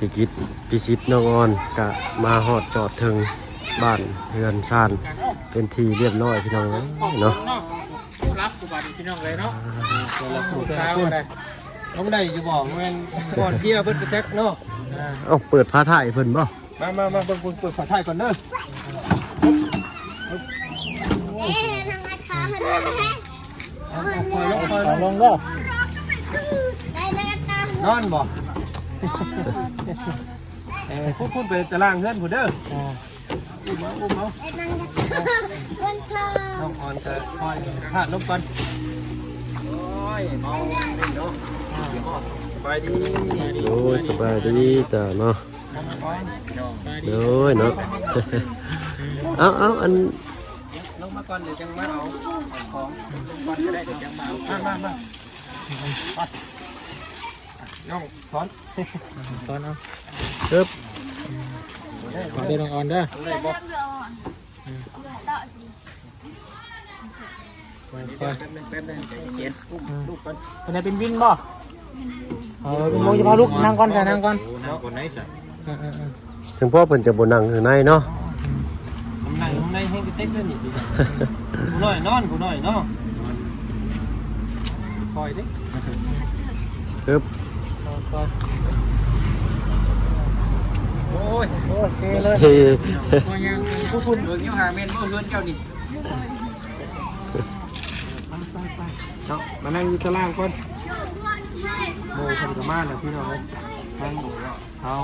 ພິກິດພິສິດນ້ອງອອນກະມາຮອດຈອດເຖິງບ້ານເຮືອນຊານເປັນທີ່ຮຽບຮ້ອຍພີ່ນ້ອງເອີຍເນາະ. ເນາະ ຮັບຜູ້ບາດນີ້ພີ່ນ້ອງເອີຍເນາະ. ອ່າ ເພິ່ນລະຜູ້ ຜູ້ສາວກໍໄດ້ ເອົາໄດ້ຢູ່ບໍ່? ແມ່ນກ່ອນເພຍເພິ່ນໄປຈັກເນາະ. ອ່າ ເອົ້າ ເປີດຝາທ້າຍເພິ່ນບໍ່? ມາ ມາ ມາ ເບິ່ງ ເບິ່ງ ເປີດຝາທ້າຍກ່ອນເດີ. ເອີ ທາງນັ້ນຂາ ເອົາ ເອົາ ຄ່ອຍລົງ ຄ່ອຍລົງ ລົງເດີ. ນອນບໍ່? ເອີ ພຸ້ນ ພຸ້ນໄປຕາລ່າງເຮືອນພຸ້ນເດີ. ອ່າ ອຸ້ມເອົາ ອຸ້ມເອົາ. ນ້ອງອອນກໍຄ່ອຍພາດລົງກ່ອນ. ໂອ້ຍ ເມົາເຫຼັ້ນເນາະ. ສະບາຍດີ. ໂອ້ຍ ສະບາຍດີຈ້າເນາະ. ໂອ້ຍເນາະ. ເອົາ ເອົາ ອັນ ລົງມາກ່ອນ ດຽວຈັ່ງມາເອົາຂອງ. ລົງກ່ອນກໍໄດ້ ດຽວຈັ່ງມາເອົາ. ມາ ມາ ມາ ນ້ອງສອນ ສອນເອົາ. ເອີບ ເອົາເດີ ນ້ອງອອນເດີ. ໄດ້ບໍ່? ອືມ ໄປ ແປັບໜຶ່ງ ແປັບໜຶ່ງ ໃຈເຢັນ ອືມ ລູກກ່ອນ. ເປັນໃດ ເປັນວິນບໍ່? ເອີ ເປັນ ເອີ ບໍ່ ຢ່າພາລຸກ ນັ່ງກ່ອນຊະ ນັ່ງກ່ອນ ນັ່ງກ່ອນໄດ້ຊະ. ເອີ ເອີ ເອີ ເຖິງພໍ່ເພິ່ນຈະບໍ່ນັ່ງຂ້າງໃນເນາະ. ອືມ ມັນນັ່ງຂ້າງໃນແຮງກະເຕັກເລີຍນີ້. ຜູ້ນ້ອຍນອນ ຜູ້ນ້ອຍເນາະ. ຄ່ອຍເດ້. ເອີບ ຄ່ອຍ ໂອ້ຍ ໂອ້ຍ ເຊເລີຍ ເຊ. ຜູ້ ຜູ້ເບິ່ງຢູ່ຫາແມ່ນບໍ່ເຮືອນເຈົ້ານີ້? ໄປ ໄປ ໄປ ເນາະ ມານັ່ງຢູ່ຕາລ່າງກ່ອນ. ໂມເພິ່ນກໍມາແລ້ວພີ່ນ້ອງເອີຍ. ທາງ ເອົາ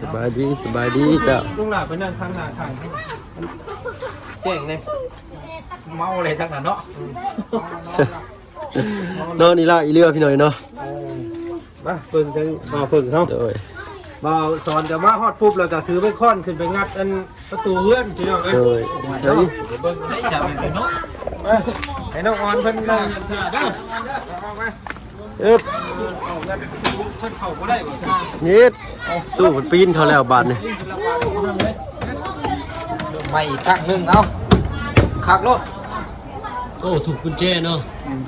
ສະບາຍດີ ສະບາຍດີເຈົ້າ. ລຸງຫຼ້າໄປນັ່ງທາງໜ້າຂ້າງ ແຈ້ງແດ່. ເມົາແລ້ວຈັກນັ້ນເນາະ. ນອນອີ່ຫຼ້າອີ່ເຫຼືອພີ່ນ້ອງເນາະ. ເອີ ມາເບິ່ງທາງບ່າວເຜິ້ງເຮົາ. ໂດຍ ບ່າວສອນກໍມາຮອດປຸບ ແລ້ວກໍຖືໄມ້ຄ້ອນຂຶ້ນໄປງັດອັນປະຕູເຮືອນພີ່ນ້ອງເອີຍ. ໂດຍ ເນາະ ໄປເບິ່ງໄດ້ຊະແມ່ນເນາະ. ມາ ໃຫ້ນ້ອງອອນເພິ່ນນັ່ງຖ້າເດີ. ເອີບ ເອົາ ງັດປະຕູເພິ່ນເຂົ້າບໍ່ໄດ້ບໍ່ຊະ. ເຮັດ ຕູ້ມັນປີນເຂົ້າແລ້ວບາດນີ້. ໃໝ່ອີກຄັ້ງໜຶ່ງ ເອົາ ຄັກໂລດ. ໂອ້ ຖືກກຸນແຈເນາະ. ອືມ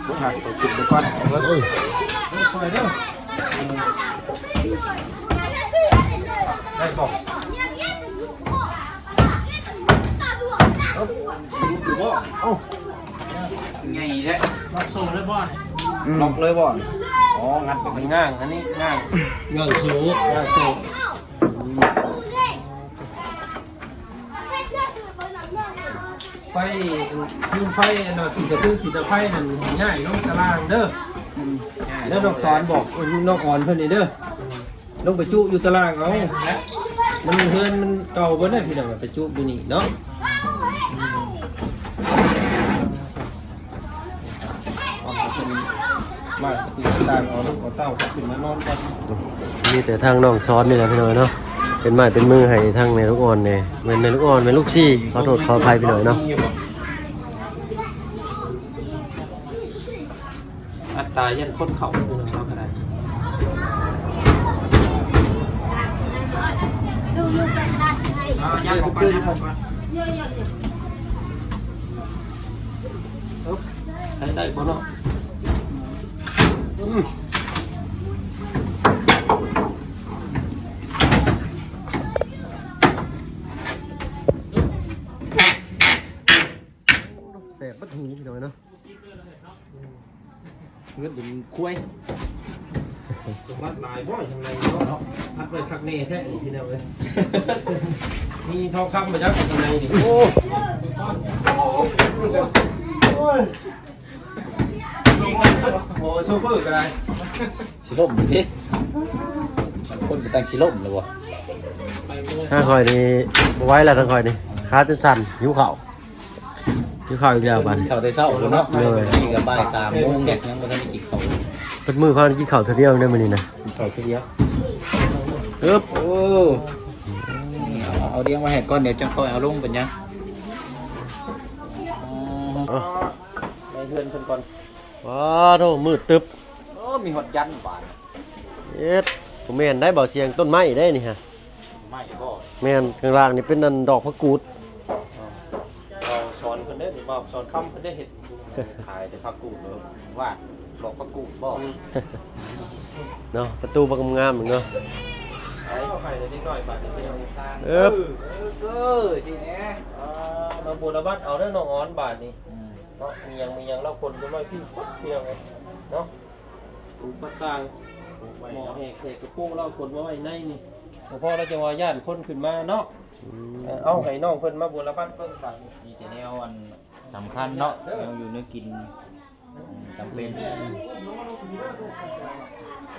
ບໍ່ຫັກ ເອົາຂຶ້ນໄປກ່ອນ. ເອີ ໄດ້ບໍ່? ເອົ້າ ຢູ່ບໍ່? ເອົ້າ ໃຫຍ່ແທ້. ລັອກໂສ້ເລີຍບໍ່ນີ້? ອືມ ລັອກເລີຍບໍ່? ອໍ ງັດໄປ ມັນງ່າງ ອັນນີ້ງ່າງ ງ່າງໂສ້ ງ່າງໂສ້. ໄຟ ຟືນໄຟ ອັນນັ້ນ ຂີ້ຕະປື ຂີ້ຕະໄພນັ້ນ ຍ້າຍລົງຕາລ່າງເດີ. ອືມ ແລ້ວນ້ອງສອນບອກນ້ອງອອນເພິ່ນນີ້ເດີ ລົງໄປຈຸຢູ່ຕາລ່າງເອົາ. ມັນເຮືອນມັນເກົ່າເບິດແລ້ວພີ່ນ້ອງ ໄປຈຸຢູ່ນີ້ເນາະ. ມາປະຕູຕ່າງ ເອົາລູກເອົາເຕົ້າຂຶ້ນມານອນກ່ອນ. ມີແຕ່ທາງນ້ອງສອນນີ້ແຫຼະພີ່ນ້ອງເນາະ ເປັນໄມ້ເປັນມືໃຫ້ທາງແມ່ລູກອ່ອນແດ່. ແມ່ນແມ່ລູກອ່ອນ ແມ່ລູກສີ່ ຂໍໂທດຂໍອະໄພພີ່ນ້ອງເນາະ. ອັດຕາຢ້ານຄົນເຂົ້າ ພີ່ນ້ອງເນາະ ກໍໄດ້. ອ່າ ຍັບອອກໄປ ຍັບອອກໄປ. ເອີບ ໃຊ້ໄດ້ບໍ່ເນາະ? ອືມ ແສບເບິດຫູພີ່ນ້ອງເນາະ. ເງິນເປັນຄວາຍ ສົມບັດຫຼາຍບໍ່ທາງໃນເນາະ. ເນາະ ອັດໄວ້ຄັກແນ່ແທ້ນີ້ພີ່ນ້ອງເອີຍ. ມີທອງຄຳບໍ່ຈັກຂ້າງໃນນີ້. ໂອ້ ໂອ້ຍ ໂອ້ ໂຊເຟີກໍໄດ້. ຊິລົ້ມຕິ ມັນຄົນໄປຕັ້ງຊິລົ້ມແລ້ວບໍ່? ທາງຂ້ອຍນີ້ບໍ່ໄຫວແລ້ວ ທາງຂ້ອຍນີ້ ຂາຈົນສັ່ນ ຫິວເຂົ້າ. ກິນເຂົ້າອີກແລ້ວບາດນີ້ ເຂົ້າແຕ່ເຊົ້າພຸ້ນເນາະ. ໂດຍ ນີ້ກໍບ່າຍສາມໂມງແລ້ວ ຍັງບໍ່ທັນໄດ້ກິນເຂົ້າ. ເບິດມື້ພາກັນກິນເຂົ້າເທື່ອດຽວໃນມື້ນີ້ນະ. ກິນເຂົ້າເທື່ອດຽວ. ເອີບ ໂອ້ ເອົາ ເອົາລຽງໄວ້ໃຫ້ກ່ອນ ດຽວຈັ່ງຄ່ອຍເອົາລົງ ເປັນຫຍັງ. ອໍ ໄປເຮືອນເພິ່ນກ່ອນ. ວ້າໂທ້ ມືດຕຶບ. ໂອ້ ມີຮອດຢັນບາດ. ເຮັດ ບໍ່ແມ່ນໄດ໋ ເບົາສຽງ ຕົ້ນໄມ້ໄດ໋ນີ້ຮະ. ໄມ້ບໍ່? ແມ່ນ ຂ້າງລ່າງນີ້ເປັນອັນດອກຜັກກູດ. ອໍ ເອົາສອ ສອນເພິ່ນເດ້ ນີ້ ບ່າວສອນຄຳເພິ່ນໄດ້ເຮັດ ຂາຍແຕ່ຜັກກູດເນາະ ວ່າດອກຜັກກູດບໍ່ ເນາະ ປະຕູບັກງາມໆເນາະ ໃຫ້ ໃຫ້ເດັກນ້ອຍບາດນີ້ ເອີ ເອີ ຊິແດ່ ອ່າ ມາບຸນລະບັດເອົາເດີນ້ອງອອນບາດນີ້ ເນາະ ມີຫຍັງ ມີຫຍັງລາວຂົນໄວ້ພີ້ ເນາະ ປູກປະຕ່າງ ໝໍ້ແຫກແຂກກະໂປະລາວຂົນມາໄວ້ໃນນີ້ ເພາະລາວຈັ່ງວ່າຢ້ານຄົນຂຶ້ນມາເນາະ ເອີ ເອົາໃຫ້ນ້ອງເພິ່ນມາບຸນລະບັດເບິ່ງບາດນີ້ ມີແຕ່ແນວອັນ ສຳຄັນເນາະ ແນວຢູ່ແນວກິນ ອືມ ຈຳເປັນ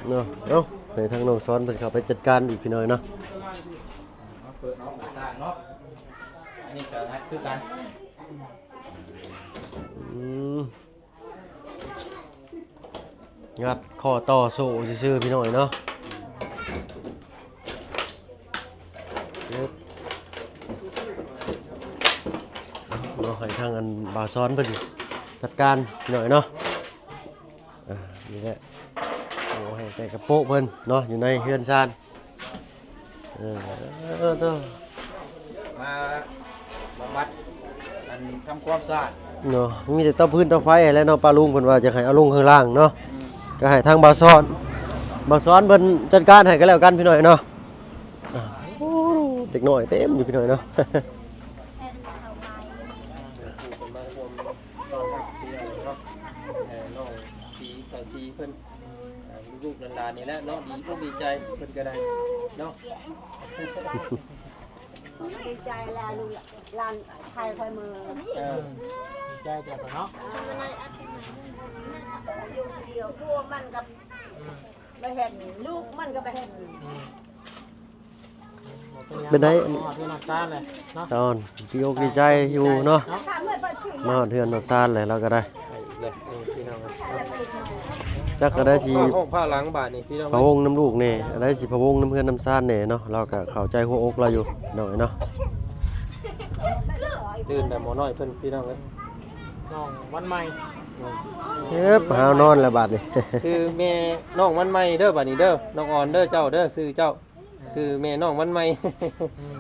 ເນາະ ເອົາ ໃຫ້ທາງນ້ອງສອນເພິ່ນເຂົ້າໄປຈັດການອີກພີ່ນ້ອງເນາະ ເປີດເອົາຕ່າງໆເນາະ ອັນນີ້ກໍງັດຄືກັນ ອືມ ງັດຂໍ້ຕໍ່ໂສ້ຊື່ໆ ພີ່ນ້ອງເນາະ ເນາະ ໃຫ້ທາງອັນບ່າວສອນເພິ່ນຈັດການພີ່ນ້ອງເນາະ ອ່າ ນີ້ແຫຼະ ໂອ້ ໃຫ້ແຕ່ກະໂປະເພິ່ນເນາະ ຢູ່ໃນເຮືອນຊານ ເອີ ເອີ ເອີ ມາບຳບັດ ອັນ ທຳຄວາມສະອາດເນາະ ມີແຕ່ເຕົາຟືນເຕົາໄຟຫັ້ນແຫຼະເນາະ ປ້າລຸງເພິ່ນວ່າຈະໃຫ້ເອົາລົງຂ້າງລ່າງເນາະ ອືມ ກໍໃຫ້ທາງບ່າວສອນ ບ່າວສອນເພິ່ນຈັດການໃຫ້ກໍແລ້ວກັນພີ່ນ້ອງເນາະ ອ່າ ໂອ້ ເດັກນ້ອຍເຕັມຢູ່ພີ່ນ້ອງເນາະ ເອີ ນ້ອງສີ ສາວສີເພິ່ນ ອ່າ ລູກໆຫຼານໆນີ້ແຫຼະເນາະ ດີອົກດີໃຈເພິ່ນກໍໄດ້ເນາະ ດີໃຈແລ້ວລູກຫຼານໄທຂ້ອຍເມືອ ເອີ ດີໃຈຈັງເນາະ ເອີ ຢູ່ຄົນດຽວ ຜົວມັນກໍ ອືມ ບໍ່ເຫັນ ລູກມັນກໍບໍ່ເຫັນ ອືມ ເປັນໄດ ຮອດເຮືອນຮອດຊານແລ້ວເນາະ ສາວອອນ ດີອົກດີໃຈຢູ່ເນາະ ມາຮອດເຮືອນຮອດຊານແລ້ວ ລາວກໍໄດ້ ໄປອີກແລ້ວ ເອີ ພີ່ນ້ອງເອີຍ ຈັກອັນໃດຊິ ຫ້ອງພາຫຼັງບາດນີ້ພີ່ນ້ອງ ພະວົງນຳລູກແດ່ ອັນໃດຊິພະວົງນຳເຮືອນນຳຊານແດ່ເນາະ ລາວກໍເຂົ້າໃຈຫົວອົກລາວຢູ່ ນ້ອງເອີຍເນາະ ຕື່ນແລ້ວໝໍນ້ອຍເພິ່ນ ພີ່ນ້ອງເອີຍ ນ້ອງວັນໃໝ່ ເອີ ຫາວນອນແລ້ວບາດນີ້ ຊື່ແມ່ນ້ອງວັນໃໝ່ເດີ ບາດນີ້ເດີ ນ້ອງອອນເດີ ເຈົ້າເດີ ຊື່ເຈົ້າ ຊື່ແມ່ນ້ອງວັນໃໝ່ ອືມ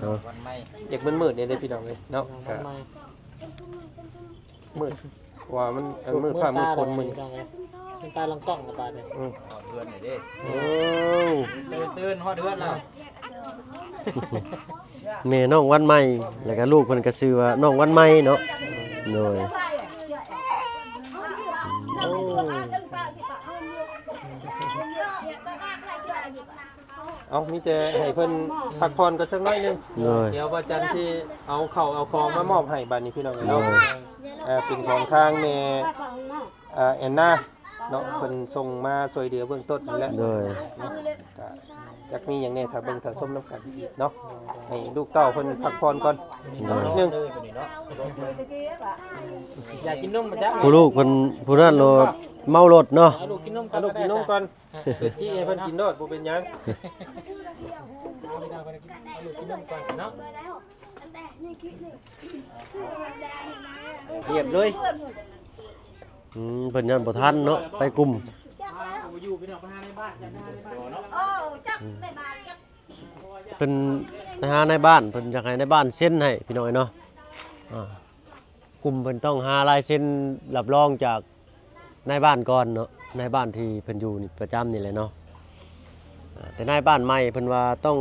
ເອີ ວັນໃໝ່ ຢາກມືດໆແດ່ເດີພີ່ນ້ອງເອີຍເນາະ ນ້ອງວັນໃໝ່ ມືດ ເພາະວ່າມັນ ອັນ ມືດຟ້າມືດຝົນມື້ນີ້ ເປັນຕາລອງກ້ອງລະບາດນີ້ ອືມ ຮອດເຮືອນນີ້ເດ້ ໂອ້ ຕື່ນໆ ຮອດເຮືອນແລ້ວ ແມ່ນ້ອງວັນໃໝ່ ແລ້ວກໍລູກເພິ່ນກໍຊື່ວ່ານ້ອງວັນໃໝ່ເນາະ ໂດຍ ໂອ້ ເອົາ ມີແຕ່ໃຫ້ເພິ່ນພັກຜ່ອນກ່ອນຈັກໜ້ອຍໜຶ່ງ ໂດຍ ດຽວວ່າຈັນຊິເອົາເຂົ້າເອົາຂອງມາມອບໃຫ້ບາດນີ້ພີ່ນ້ອງເອີຍເນາະ ໂດຍ ເປັນຂອງທາງແມ່ ເອີ ແອນນາເນາະ ເພິ່ນສົ່ງມາຊ່ວຍເຫຼືອເບື້ອງຕົ້ນນີ້ແຫຼະ ໂດຍ ກໍຈັກມີຫຍັງແດ່ ຖ້າເບິ່ງຖ້າຊົມນຳກັນເນາະ ໃຫ້ລູກເຕົ້າເພິ່ນພັກຜ່ອນກ່ອນ ໂດຍ ໜຶ່ງ ຢາກກິນນົມບໍ່ຈັກ ຜູ້ລູກເພິ່ນ ຜູ້ນັ້ນໂລດເມົາລົດເນາະ ເອົາລູກກິນນົມກ່ອນ ເອົາລູກກິນນົມກ່ອນ ເປີດຈີໃຫ້ເພິ່ນກິນໂລດ ບໍ່ເປັນຫຍັງ ເອົາລູກກິນນົມກ່ອນເນາະ ຮຽບເລີຍ ອືມ ເພິ່ນຢ້ານບໍ່ທັນເນາະ ໄປກຸ່ມ ເພິ່ນໄປຫານາຍບ້ານ ເພິ່ນຢາກໃຫ້ນາຍບ້ານເຊັນໃຫ້ພີ່ນ້ອງເນາະ ອ່າ ກຸ່ມເພິ່ນຕ້ອງຫາລາຍເຊັນຮັບຮອງຈາກນາຍບ້ານກ່ອນເນາະ ນາຍບ້ານທີ່ເພິ່ນຢູ່ນີ້ປະຈຳນີ້ແຫຼະເນາະ ອ່າ ແຕ່ນາຍບ້ານໃໝ່ເພິ່ນວ່າຕ້ອງ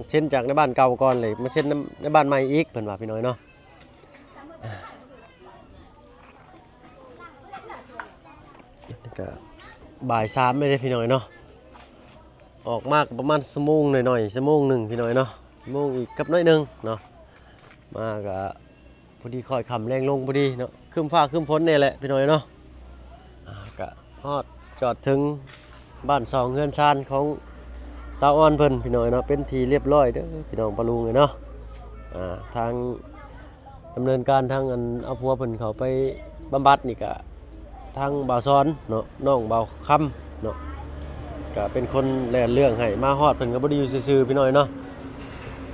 ເຊັນຈາກນາຍບ້ານເກົ່າກ່ອນ ແລ້ວມາເຊັນນຳນາຍບ້ານໃໝ່ອີກ ເພິ່ນວ່າພີ່ນ້ອງເນາະ ກໍບ່າຍສາມແລ້ວເດ້ພີ່ນ້ອງເນາະ ອອກມາກໍປະມານຊົ່ວໂມງໜ້ອຍໆ ຊົ່ວໂມງໜຶ່ງພີ່ນ້ອງເນາະ ຊົ່ວໂມງອີກກັບໜ້ອຍໜຶ່ງເນາະ ມາກໍພໍດີຄ່ອຍຄ່ຳແລງລົງພໍດີເນາະ ຄຶ້ມຟ້າຄຶ້ມຝົນແດ່ແຫຼະພີ່ນ້ອງເນາະ ອ່າ ກໍຮອດຈອດເຖິງບ້ານຊ່ອງເຮືອນຊານຂອງສາວອອນເພິ່ນພີ່ນ້ອງເນາະ ເປັນທີ່ລຽບຮ້ອຍເດີພີ່ນ້ອງປ້າລຸງເອີຍເນາະ ອ່າ ທາງ ດຳເນີນການທາງອັນເອົາຜົວເພິ່ນເຂົ້າໄປບຳບັດນີ້ກະທາງບ່າວສອນເນາະ ນ້ອງບ່າວຄຳເນາະ ກະເປັນຄົນແລ່ນເລື່ອງໃຫ້ ມາຮອດເພິ່ນກະບໍ່ໄດ້ຢູ່ຊື່ໆ ພີ່ນ້ອງເນາະ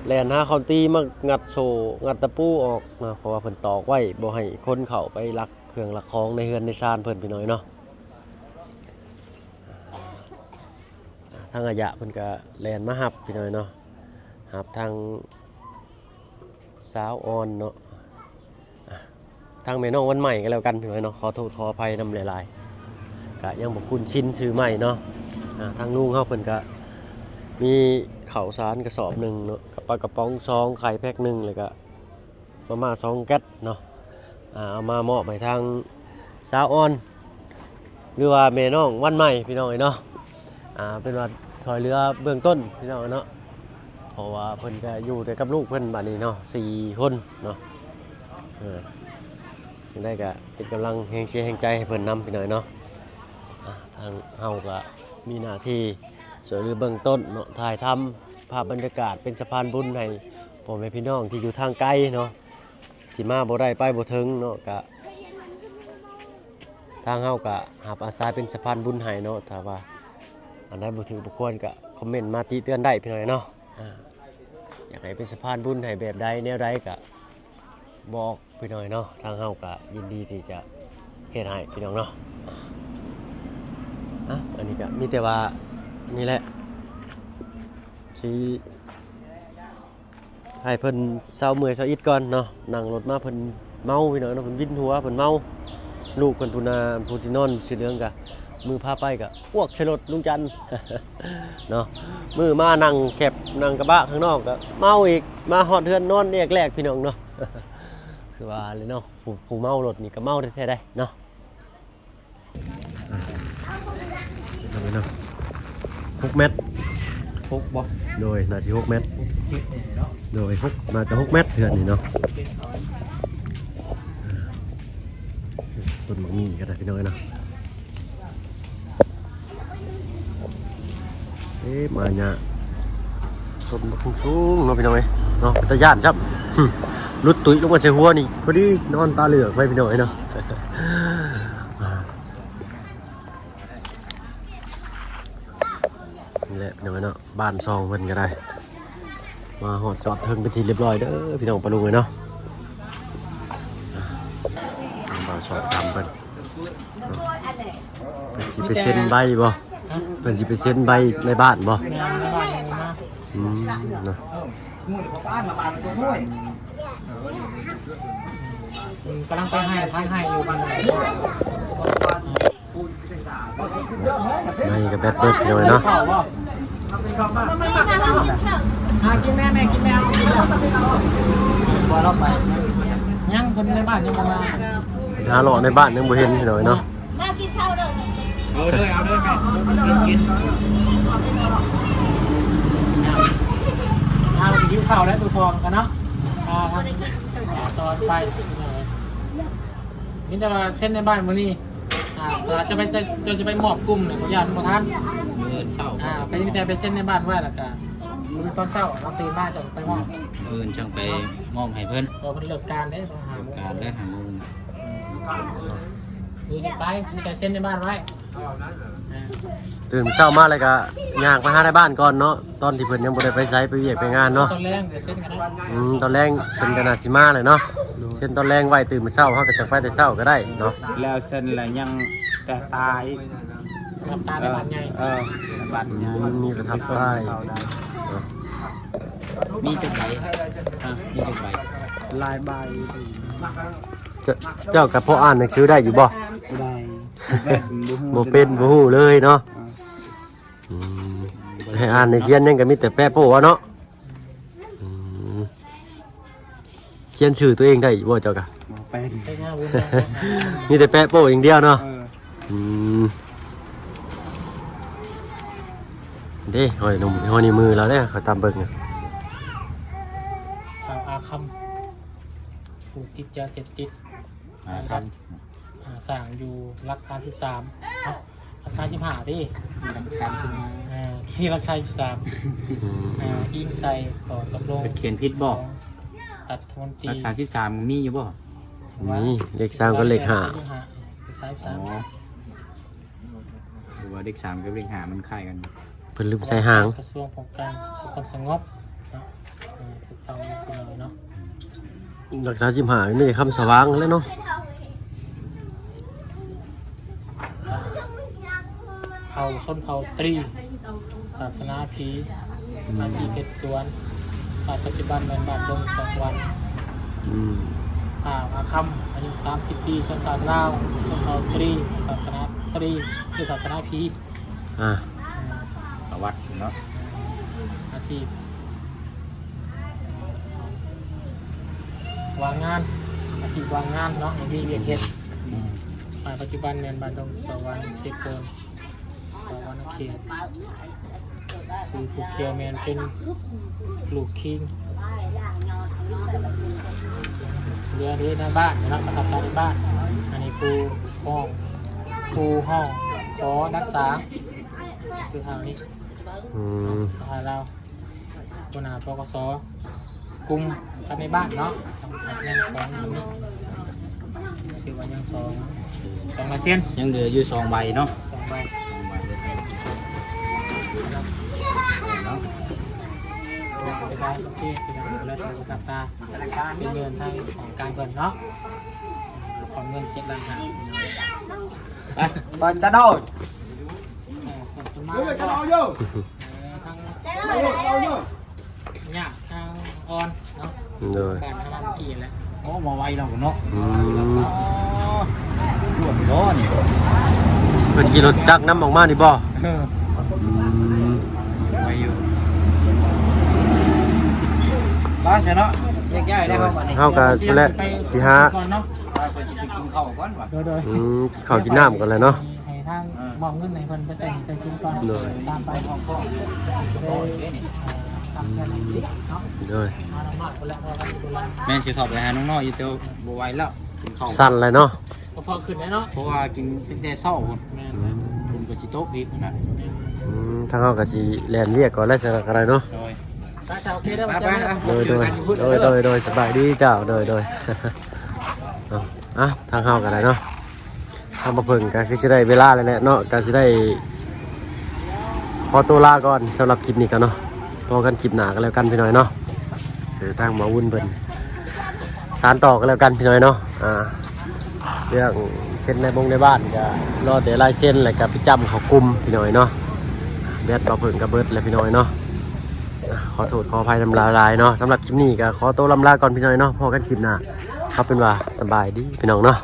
ແລ່ນຫາຄ້ອນຕີມາງັດໂສ້ງັດຕະປູອອກເນາະ ເພາະວ່າເພິ່ນຕອກໄວ້ບໍ່ໃຫ້ຄົນເຂົ້າໄປລັກເຄື່ອງລັກຂອງໃນເຮືອນໃນຊານເພິ່ນ ພີ່ນ້ອງເນາະ ທາງອາຍະເພິ່ນກະແລ່ນມາຮັບ ພີ່ນ້ອງເນາະ ຮັບທາງ ສາວອ່ອນເນາະ ອ່ະ ທາງແມ່ນ້ອງວັນໃໝ່ກໍແລ້ວກັນ ພີ່ນ້ອງເນາະ, ຂໍໂທດຂໍອະໄພນຳຫຼາຍໆ ກະຍັງບໍ່ຄຸ້ນຊິນຊື່ໃໝ່ເນາະ. ອາ ທາງລຸງເຮົາເພິ່ນກະມີເຂົ້າສານກະສອບໜຶ່ງເນາະ, ກັບປາກະປ໋ອງສອງ, ໄຂ່ແພັກໜຶ່ງ ແລ້ວກະມາມ່າສອງແກັດເນາະ, ອາ ເອົາມາມອບໃຫ້ທາງສາວອ່ອນ ຫຼືວ່າແມ່ນ້ອງວັນໃໝ່ ພີ່ນ້ອງເອີຍເນາະ. ອາ ເປັນວ່າຊ່ອຍເຫຼືອເບື້ອງຕົ້ນ ພີ່ນ້ອງເນາະ, ເພາະວ່າເພິ່ນກະຢູ່ແຕ່ກັບລູກເພິ່ນບາດນີ້ເນາະ ສີ່ຄົນເນາະ. ເອີ ຈັ່ງໃດກະເປັນກຳລັງແຮງເຊຍແຮງໃຈໃຫ້ເພິ່ນນຳ ພີ່ນ້ອງເນາະ. ອາ ທາງເຮົາກະມີໜ້າທີ່ຊ່ວຍເຫຼືອເບື້ອງຕົ້ນເນາະ, ຖ່າຍທຳພາບບັນຍາກາດ ເປັນສະພານບຸນໃຫ້ພໍ່ແມ່ພີ່ນ້ອງທີ່ຢູ່ທາງໄກເນາະ, ທີ່ມາບໍ່ໄດ້ໄປບໍ່ເຖິງເນາະ, ກະ ທາງເຮົາກະຮັບອາສາເປັນສະພານບຸນໃຫ້ເນາະ. ຖ້າວ່າອັນໃດບໍ່ຖືກບໍ່ຄວນກະຄອມເມັນມາຕິເຕືອນໄດ້ ພີ່ນ້ອງເນາະ. ອາ ຢາກໃຫ້ເປັນສະພານບຸນໃຫ້ແບບໃດແນວໃດກະບອກ ພີ່ນ້ອງເນາະ, ທາງເຮົາກະຍິນດີທີ່ຈະເຮັດໃຫ້ ພີ່ນ້ອງເນາະ. ອາ ອັນນີ້ກະມີແຕ່ວ່ານີ້ແຫຼະ ຊິ ໃຫ້ເພິ່ນເຊົາເມື່ອຍເຊົາອິດກ່ອນເນາະ. ນັ່ງລົດມາເພິ່ນເມົາ ພີ່ນ້ອງເນາະ, ເພິ່ນວິນຫົວ ເພິ່ນເມົາ. ລູກເພິ່ນຜູ້ນາ ຜູ້ທີ່ນອນສີເຫຼືອງກະ ມື້ພາໄປກະອ້ວກໃສ່ລົດລຸງຈັນເນາະ, ມື້ມານັ່ງແຄັບ ນັ່ງກະບະຂ້າງນອກກະເມົາອີກ, ມາຮອດເຮືອນນອນແອກແລກ ພີ່ນ້ອງເນາະ. ຄືວ່າແຫຼະເນາະ, ຜູ້ ຜູ້ເມົາລົດນີ້ກະເມົາແທ້ໆໄດ໋ເນາະ. ອ່າ ເອົາໄປເນາະ ຫົກແມັດ ຫົກບໍ່? ໂດຍ ໜ້າຊິຫົກແມັດ ຫົກເຈັດນີ້ເນາະ. ໂດຍ ຫົກ ໜ້າຈະຫົກແມັດເທື່ອນີ້ເນາະ. ອ່າ ຕົ້ນໝາກມີ້ກໍໄດ້ ພີ່ນ້ອງເອີຍເນາະ. ເອີ ມາຫຍ້າ ຕົ້ນບັກສູງໆເນາະ ພີ່ນ້ອງເອີຍເນາະ, ເປັນຕາຢ້ານຊ້ຳ. ຫຼຸດຕຸ້ຍລົງມາໃສ່ຫົວນີ້ ພໍດີນອນຕາເຫຼືອກໄປ ພີ່ນ້ອງເອີຍເນາະ. ນີ້ແຫຼະ ພີ່ນ້ອງເອີຍເນາະ, ບ້ານຊ່ອງເພິ່ນກໍໄດ້ ມາຮອດຈອດເຖິງເປັນທີ່ຮຽບຮ້ອຍເດີ ພີ່ນ້ອງປາລຸງເອີຍເນາະ. ບ່າວສອນຄຳເພິ່ນ ເພິ່ນຊິໄປເຊັນໃບບໍ່? ເພິ່ນຊິໄປເຊັນໃບໃນບ້ານບໍ່? ແມ່ນ ໃນບ້ານຍັງບໍ່ມາ. ອືມ ເນາະ ອືມ ກຳລັງໄປໃຫ້ ທາງໃຫ້ຢູ່ບ້ານ. ໄມ້ກໍແບັດເບິດ ພີ່ນ້ອງເນາະ. ຫາກິນແດ່ແມ່ ກິນແດ່ ກິນແດ່. ຍັງ ເພິ່ນໃນບ້ານຍັງບໍ່ມາ, ຫາເລາະໃນບ້ານຍັງບໍ່ເຫັນ ພີ່ນ້ອງເນາະ. ມາກິນເຂົ້າເດີ. ເອີ ເດີ ເອົາເດີແມ່ ກິນ ກິນ. ເອົາ ຫິວເຂົ້າແລ້ວ ຕົວທອງກັນເນາະ. ອ່າ ຕອນໄປ ມີແຕ່ວ່າເຊັນໃນບ້ານມື້ນີ້. ອ່າ ເຈົ້າຈະໄປ ເຈົ້າຊິໄປມອບກຸ່ມນີ້ ຂ້ອຍຢ້ານບໍ່ທັນ. ມື້ອື່ນເຊົ້າ ອ່າ ໄປ ມີແຕ່ໄປເຊັນໃນບ້ານໄວ້ ແລ້ວກະມື້ອື່ນຕອນເຊົ້າເຮົາຕື່ນມາ ເຈົ້າໄປມອບ. ມື້ອື່ນຈັ່ງໄປມອບໃຫ້ເພິ່ນ. ເອີ ເພິ່ນເລີກການເດ້ ຕ້ອງຫາ ເລີກການໄດ້ ຫາໂມງ. ອືມ ມື້ນີ້ໄປ ມີແຕ່ເຊັນໃນບ້ານໄວ້. ຕື່ນເຊົ້າມາແລ້ວກະຍ່າງໄປຫາໃນບ້ານກ່ອນເນາະ. ຕອນທີ່ເພິ່ນຍັງບໍ່ໄດ້ໄປໃສ ໄປວຽກໄປງານເນາະ. ຕອນແລງກໍເຊັນກັນໄດ້. ອືມ ຕອນແລງເພິ່ນກໍໜ້າຊິມາແຫຼະເນາະ. ໂດຍ ເຊັ່ນຕອນແລງໄວ້ຕື່ນມື້ເຊົ້າ ເຮົາກໍຈັ່ງໄປແຕ່ເຊົ້າກໍໄດ້ເນາະ. ແລ້ວເຊັ່ນແລ້ວຍັງແຕ່ຕາຍ ປະທັບຕາໃນບ້ານໃຫຍ່. ເອີ ເອີ ໃນບ້ານໃຫຍ່. ອືມ ມີປະທັບຕາ. ມີຈັກໃບ? ຮະ ມີຈັກໃບ? ຫຼາຍໃບ. ເຈົ້າ ເຈົ້າກໍພໍອ່ານໜັງສືໄດ້ຢູ່ບໍ່? ບໍ່ໄດ້. ບໍ່ເປັນ ບໍ່ຮູ້ເລີຍເນາະ. ເອີ ອືມ ໃຫ້ອ່ານໃຫ້ຂຽນຫຍັງກໍມີແຕ່ແປະໂປ້ເນາະ. ອືມ ຂຽນຊື່ຕົວເອງໄດ້ຢູ່ບໍ່ເຈົ້າກະ? ບໍ່ເປັນ. ມີແຕ່ແປະໂປ້ຢ່າງດຽວເນາະ. ເອີ ອືມ ເດ້ ຫ້ອຍນົມ ຫ້ອຍນິ້ວມືລາວເດ້ ຂ້ອຍຕາມເບິ່ງ. ຊາວອາຄຳ ຜູ້ຕິດຢາເສບຕິດ. ອາຄຳ ອ່າ ສ້າງຢູ່ຫຼັກສາມສິບສາມ ເອົ້າ ຫຼັກສາມສິບຫ້າຕິ ຫຼັກສາມສິບຫ້າ ອ່າ ທີ່ຫຼັກສາມສິບສາມ. ອືມ ອ່າ ອີງໃສ່ຂໍ້ຕົກລົງ ເພິ່ນຂຽນຜິດບໍ່? ຂອງລັດຖະມົນຕີ. ຫຼັກສາມສິບສາມມີຢູ່ບໍ່? ມີ ເລກສາມກັບເລກຫ້າ. ຫຼັກສາມສິບສາມ ອໍ ຫຼືວ່າເລກສາມກັບເລກຫ້າມັນຄ້າຍກັນ. ເພິ່ນລືມໃສ່ຫາງ. ກະຊວງປ້ອງກັນຄວາມສະຫງົບເນາະ. ອ່າ ຖືກຕ້ອງຢູ່ເນາະ. ຫຼັກສາມສິບຫ້າມີແຕ່ຄຳສະຫວ່າງແຫຼະເນາະ. ເຜົ່າຊົນເຜົ່າຕຣີ ສາສະໜາຜີ ອືມ ອາຊີບເຮັດສວນ ບາດປັດຈຸບັນແມ່ນບ້ານດົງສອງວັນ. ອືມ ທ່າອາຄຳ ອາຍຸສາມສິບປີ ສັນຊາດລາວ ຊົນເຜົ່າຕຣີ ສາສະໜາຕຣີ ຫຼື ສາສະໜາພີດ. ອ່າ ອ່າ ປະຫວັດເນາະ ອາຊີບວ່າງງານ ອາຊີບວ່າງງານເນາະ ບໍ່ມີວຽກເຮັດ. ອືມ ອ່າ ປັດຈຸບັນແມ່ນບ້ານດົງສະຫວັນ ເຊໂປນ ສະຫວັນນະເຂດ. ຄືຜູ້ກ່ຽວແມ່ນເປັນລູກຄີງ ເຫຼືອເຮັດໃນບ້ານເນາະ ປະທັບໃຈໃນບ້ານ. ອັນນີ້ຜູ້ຮ້ອງ ຜູ້ຮ້ອງຂໍດັດສາ ຄືເຮົານີ້. ອືມ ສະຫາຍລາວ ຫົວໜ້າ ປກສ ກຸ່ມກັບໃນບ້ານເນາະ ຍັງສອງຢູ່ນີ້ ຖືວ່າຍັງສອງ ສອງລາຍເຊັນ ຍັງເຫຼືອຢູ່ສອງໃບເນາະ ສອງໃບ ສອງໃບເລີຍເນາະ. ເປັນເງິນທາງຂອງການເພິ່ນເນາະ ຂອງເງິນເຈັດລ້ານຫ້າ ໄປ ໄປຈະເອົາ ເອີ ເພິ່ນມາ ເອີ ທາງ ຍາກທາງອ່ອນເນາະ ໂດຍ ການທຳງານກີ້ແຫຼະ. ໂອ້ ມາໄວແລ້ວເນາະ ອືມ ໂອ້ ດ່ວນເນາະນີ້ ເພິ່ນຂີ່ລົດຈັກນຳອອກມານີ້ບໍ່? ເອີ ອືມ ໄວຢູ່ ໄປຊະເນາະ ແຍກຍ້າຍໄດ້ເຮົາບັດນີ້ ເຮົາກໍແຫຼະ ຊິຫາ ກ່ອນເນາະ ວ່າເພິ່ນຊິໄປກິນເຂົ້າກ່ອນວ່າ ໂດຍໆ ອືມ ເຂົ້າກິນນ້ຳກ່ອນແຫຼະເນາະ ໃຫ້ທາງ ອ່າ ມອບເງິນໃຫ້ເພິ່ນໄປໃສ່ໜີ້ໃສ່ສິນກ່ອນ ໂດຍ ຕາມໄປ ຕາມແຜນເນາະ ໂດຍ ມານ້ອງນ້ອຍພຸ້ນແຫຼະ ພໍກັນຢູ່ພຸ້ນແຫຼະ ແມ່ນຊິເຂົ້າໄປຫານ້ອງນ້ອຍຢູ່ ແຕ່ບໍ່ໄຫວແລ້ວ ກິນເຂົ້າ ສັ່ນແຫຼະເນາະ ກໍພໍຂຶ້ນແລ້ວເນາະ ເພາະວ່າກິນຕັ້ງແຕ່ເຊົ້າພຸ້ນ ແມ່ນໆ ຝົນກໍຊິຕົກອີກນະ ອືມ ທາງເຮົາກໍຊິແລ່ນວຽກກ່ອນແລ້ວ ຊັ້ນກໍໄດ້ເນາະ ໂດຍ ໄປຊະ ໂອເຄເດີ ໄປໆ ໂດຍໆ ເຈີກັນຢູ່ພຸ້ນເດີ ໂດຍໆ ໂດຍໆ ສະບາຍດີເຈົ້າ ໂດຍໆ ເອົາ ອ່ະ ທາງເຮົາກໍໄດ້ເນາະ ທາງບ່າວເຜິ້ງກໍຄືຊິໄດ້ເວລາແລ້ວແຫຼະເນາະ ກໍຊິໄດ້ຂໍຕົວລາກ່ອນ ສຳລັບຄລິບນີ້ກໍເນາະ ພໍກັນຄລິບໜ້າກໍແລ້ວກັນພີ່ນ້ອງເນາະ ຄືທາງບ່າວວຸ້ນເພິ່ນສານຕໍ່ກໍແລ້ວກັນພີ່ນ້ອງເນາະ ອ່າ ເລື່ອງເຊັນໃນບົງໃນບ້ານກໍລໍແຕ່ລາຍເຊັນ ແລ້ວກໍໄປຈ້ຳເຂົ້າກຸ່ມພີ່ນ້ອງເນາະ ແບັດບ່າວເຜິ້ງກໍເບິດແລ້ວພີ່ນ້ອງເນາະ ອ່າ ຂໍໂທດຂໍອະໄພນຳຫຼາຍໆເນາະ ສຳລັບຄລິບນີ້ກໍຂໍຕົວລຳລາກ່ອນພີ່ນ້ອງເນາະ ພໍກັນຄລິບໜ້າ ເອົາເປັນວ່າສະບາຍດີພີ່ນ້ອງເນາະ.